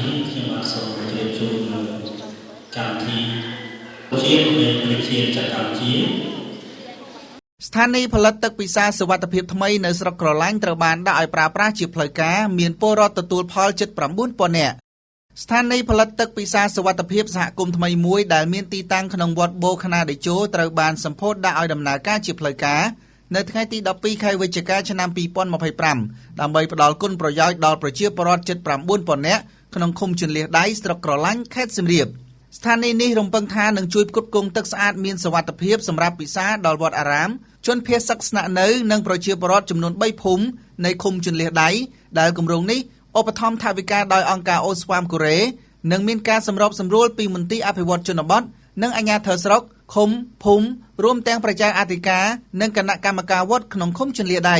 ធីខ្ញុំបាទសូមជម្រាបជូននៅកម្មវិធីជាតិនៃប្រជាជាតិកម្ពុជា ស្ថានីយ៍ផលិតទឹកពិសាសុវត្ថិភាពថ្មីនៅស្រុកក្រឡាញ់ត្រូវបានដាក់ឲ្យប្រើប្រាស់ជាផ្លូវការមានពលរដ្ឋទទួលផលជិត9000នាក់ស្ថានីយ៍ផលិតទឹកពិសាសុវត្ថិភាពសហគមន៍ថ្មីមួយដែលមានទីតាំងក្នុងវត្តបូខ្នាតេជោត្រូវបានសម្ពោធដាក់ឲ្យដំណើរការជាផ្លូវការនៅថ្ងៃទី12ខែវិច្ឆិកាឆ្នាំ2025ដើម្បីផ្ដល់គុណប្រយោជន៍ដល់ប្រជាពលរដ្ឋជិត9000នាក់ក្នុងឃុំជន្លៀសដៃស្រុកក្រឡាញ់ខេត្តសៀមរាបស្ថានីយ៍នេះរំពឹងថានឹងជួយផ្គត់ផ្គង់ទឹកស្អាតមានសុវត្ថិភាពសម្រាប់ពិសាដល់វត្តអារាមជនភៀសសឹកស្នាក់នៅនិងប្រជាពលរដ្ឋចំនួន3ភូមិនៃឃុំជន្លៀសដៃដែលគម្រោងនេះឧបត្ថម្ភថវិកាដោយអង្គការអូស្វាមកូរ៉េនិងមានការសម្របសម្រួលពីមន្ទីរអភិវឌ្ឍជនបទនិងអាជ្ញាធរស្រុកឃុំភូមិរួមទាំងប្រជាអធិការនិងគណៈកម្មការវត្តក្នុងឃុំជន្លៀសដៃ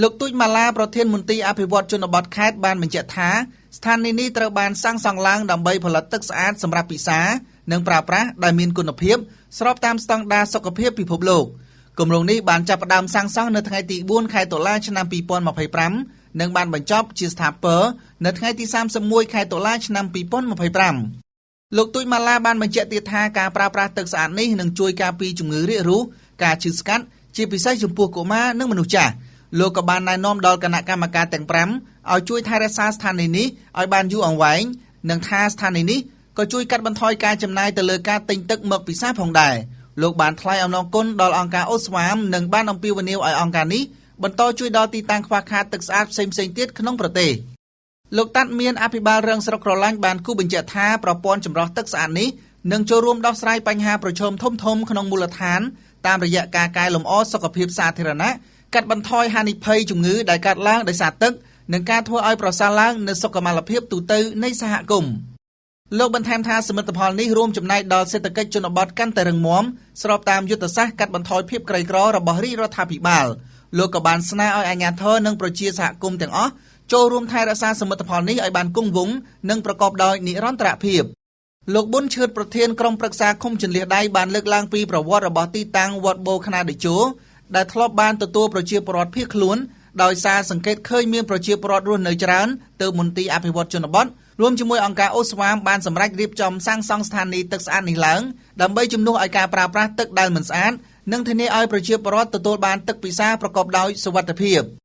លោកទូចម៉ាឡាប្រធានមន្ទីរអភិវឌ្ឍជនបទខេត្តបានបញ្ជាក់ថាស្ថានីយ៍នេះត្រូវបានសាងសង់ឡើងដើម្បីផលិតទឹកស្អាតសម្រាប់ពិសានិងប្រើប្រាស់ដែលមានគុណភាពស្របតាមស្តង់ដារសុខភាពពិភពលោកគម្រោងនេះបានចាប់ផ្ដើមសាងសង់នៅថ្ងៃទី4ខែតុលាឆ្នាំ2025និងបានបញ្ចប់ជាស្ថាពរនៅថ្ងៃទី31ខែតុលាឆ្នាំ2025លោកទូចម៉ាឡាបានបញ្ជាក់ទៀតថាការប្រើប្រាស់ទឹកស្អាតនេះនឹងជួយការពារជំងឺរាករូសការឈឺស្កាត់ជាពិសេសចំពោះកុមារនិងមនុស្សចាស់លោកក៏បានណែនាំដល់គណៈកម្មការទាំង5ឲ្យជួយថែរក្សាស្ថានីយ៍នេះឲ្យបានយូរអង្វែងនិងថាស្ថានីយ៍នេះក៏ជួយកាត់បន្ថយការចំណាយទៅលើការទិញទឹកមកពិសាផងដែរលោកបានថ្លែងអំណរគុណដល់អង្គការអូស្វាមនិងបានអំពាវនាវឲ្យអង្គការនេះបន្តជួយដល់ទីតាំងខ្វះខាតទឹកស្អាតផ្សេងៗទៀតក្នុងប្រទេសលោកតាត់មានអភិបាលរងស្រុកក្រឡាញ់បានគូបញ្ជាក់ថាប្រព័ន្ធចម្រោះទឹកស្អាតនេះនឹងចូលរួមដោះស្រាយបញ្ហាប្រឈមធំៗក្នុងមូលដ្ឋានតាមរយៈការកែលម្អសុខភាពសាធារណៈកាត់បន្ថយហានិភ័យជំងឺដែលកើតឡើងដោយសារទឹកនិងការធ្វើឲ្យប្រសើរឡើងនូវសុខុមាលភាពទូទៅនៃសហគមន៍លោកបន្ថែមថាសមិទ្ធផលនេះរួមចំណែកដល់សេដ្ឋកិច្ចជនបទកាន់តែរឹងមាំស្របតាមយុទ្ធសាស្ត្រកាត់បន្ថយភាពក្រីក្ររបស់រាជរដ្ឋាភិបាលលោកក៏បានស្នើឲ្យអាជ្ញាធរនិងប្រជាសហគមន៍ទាំងអស់ចូលរួមថែរក្សាសមិទ្ធផលនេះឲ្យបានគង់វង្សនិងប្រកបដោយនិរន្តរភាពលោកប៊ុនឈឿតប្រធានក្រុមប្រឹក្សាឃុំជន្លៀសដៃបានលើកឡើងពីប្រវត្តិរបស់ទីតាំងវត្តបូខ្នាតេជោដែលធ្លាប់បានទទួលប្រជាពលរដ្ឋភៀសខ្លួនដោយសារសង្កេតឃើញមានប្រជាពលរដ្ឋរស់នៅច្រើនទើបមន្ទីរអភិវឌ្ឍជនបទរួមជាមួយអង្គការអូស្វាមបានសម្រេចរៀបចំសាងសង់ស្ថានីយ៍ទឹកស្អាតនេះឡើងដើម្បីជំនួសឲ្យការប្រើប្រាស់ទឹកដែលមិនស្អាតនិងធានាឲ្យប្រជាពលរដ្ឋទទួលបានទឹកពិសាប្រកបដោយសុវត្ថិភាព។